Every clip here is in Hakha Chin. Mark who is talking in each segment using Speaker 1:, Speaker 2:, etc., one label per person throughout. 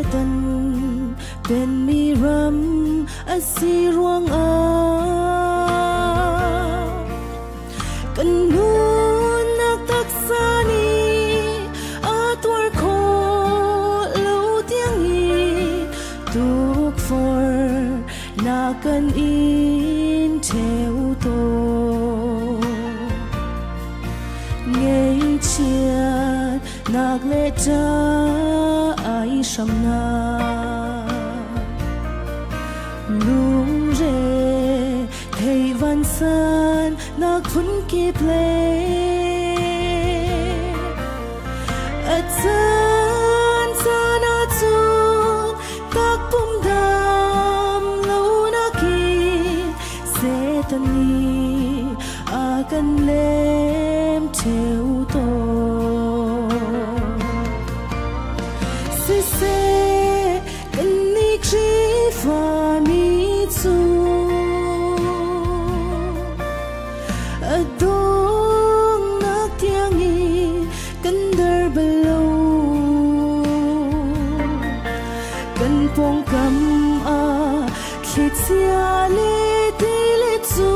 Speaker 1: Satan penmi ram a si ruangah kan nunnak taksa nih a tuar khawh lo tiangin tukforhnak kan in ṭheo tawn. Ngaihchiatnak le ṭah ai hramnak lungre thei vansan nak phun kip le a caan caan ahcun takpum dam lo nakin Satan nih a kan lem ṭheo tawn. Siseh kannih Khrihfami cu a donghnak tiangin kan der bal lo. Kan pawngkam ah thlichia le tilet cu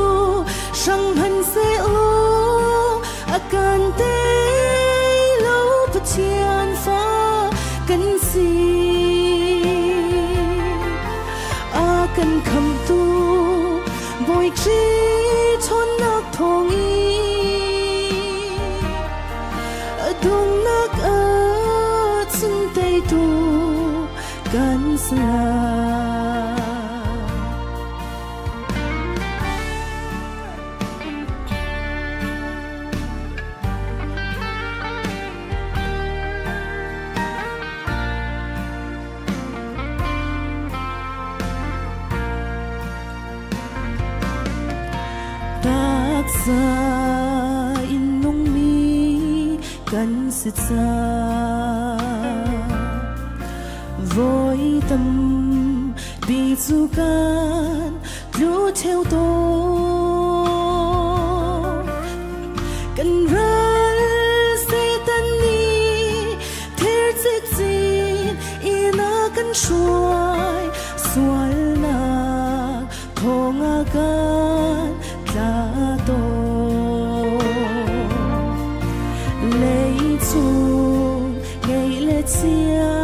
Speaker 1: hrang hmanhsehlaw a kan tei lo. Pathian fa kan si. A kan khamhtu Bawi Khrih ṭhawnnak thawngin a donghnak ahcun teitu kan si lai. Taksa in nungmi kan si cang. Voi tampi cu kan tlu ṭheo tawn. Kan ral Satan nih ther cikcin in a kan hruai, sualnak thong a kan tla tawn. Leicung ngei le chia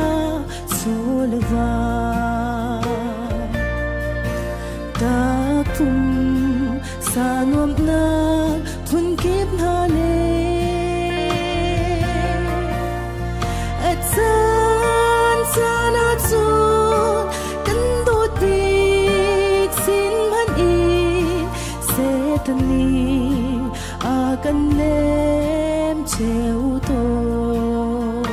Speaker 1: chulva takpum sa nuamhnak phunkip hna le a caan caan ahcun kan dawt bik sin hmanh in Satan nih a kan lem ṭheo tawn.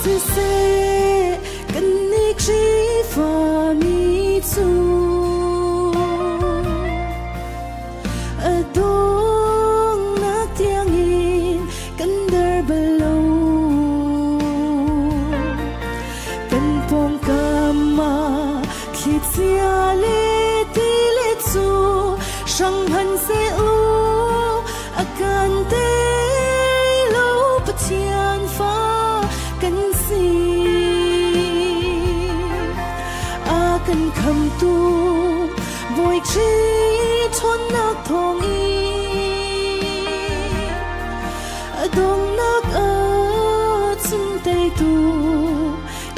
Speaker 1: Siseh kannih Khrihfami cu a donghnak tiangin kan der bal lo. Kan pawngkam ah thlichia le tilet cu hrang hmanhsehlaw a kan tei lo. Pathian fa kan si. A kan khamtu Bawi Khrih ṭhawnnak thawngin a donghnak ahcun teitu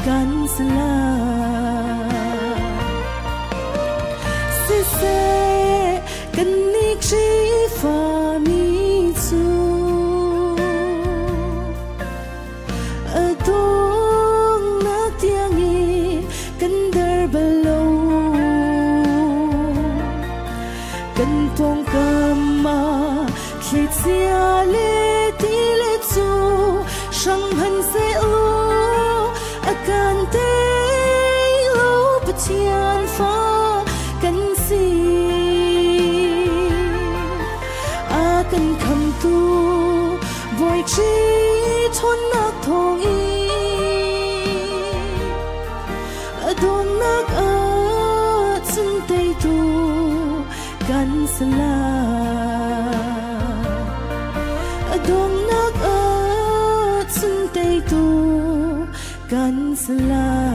Speaker 1: kan si lai. Siseh kannih Khrihfami cu a donghnak tiangin kan der bal lo. Kan pawngkam ah thlichia le tilet cu hrang hmanhsehlaw a kan tei lo. Pathian fa kan si. A kan khamtu Bawi Khrih ṭhawnnak thawngin a donghnak ahcun teitu kan si lai. A donghnak ahcun teitu kan salah.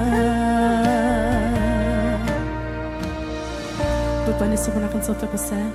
Speaker 2: Bawipa nih sunparnak kan coter ko seh.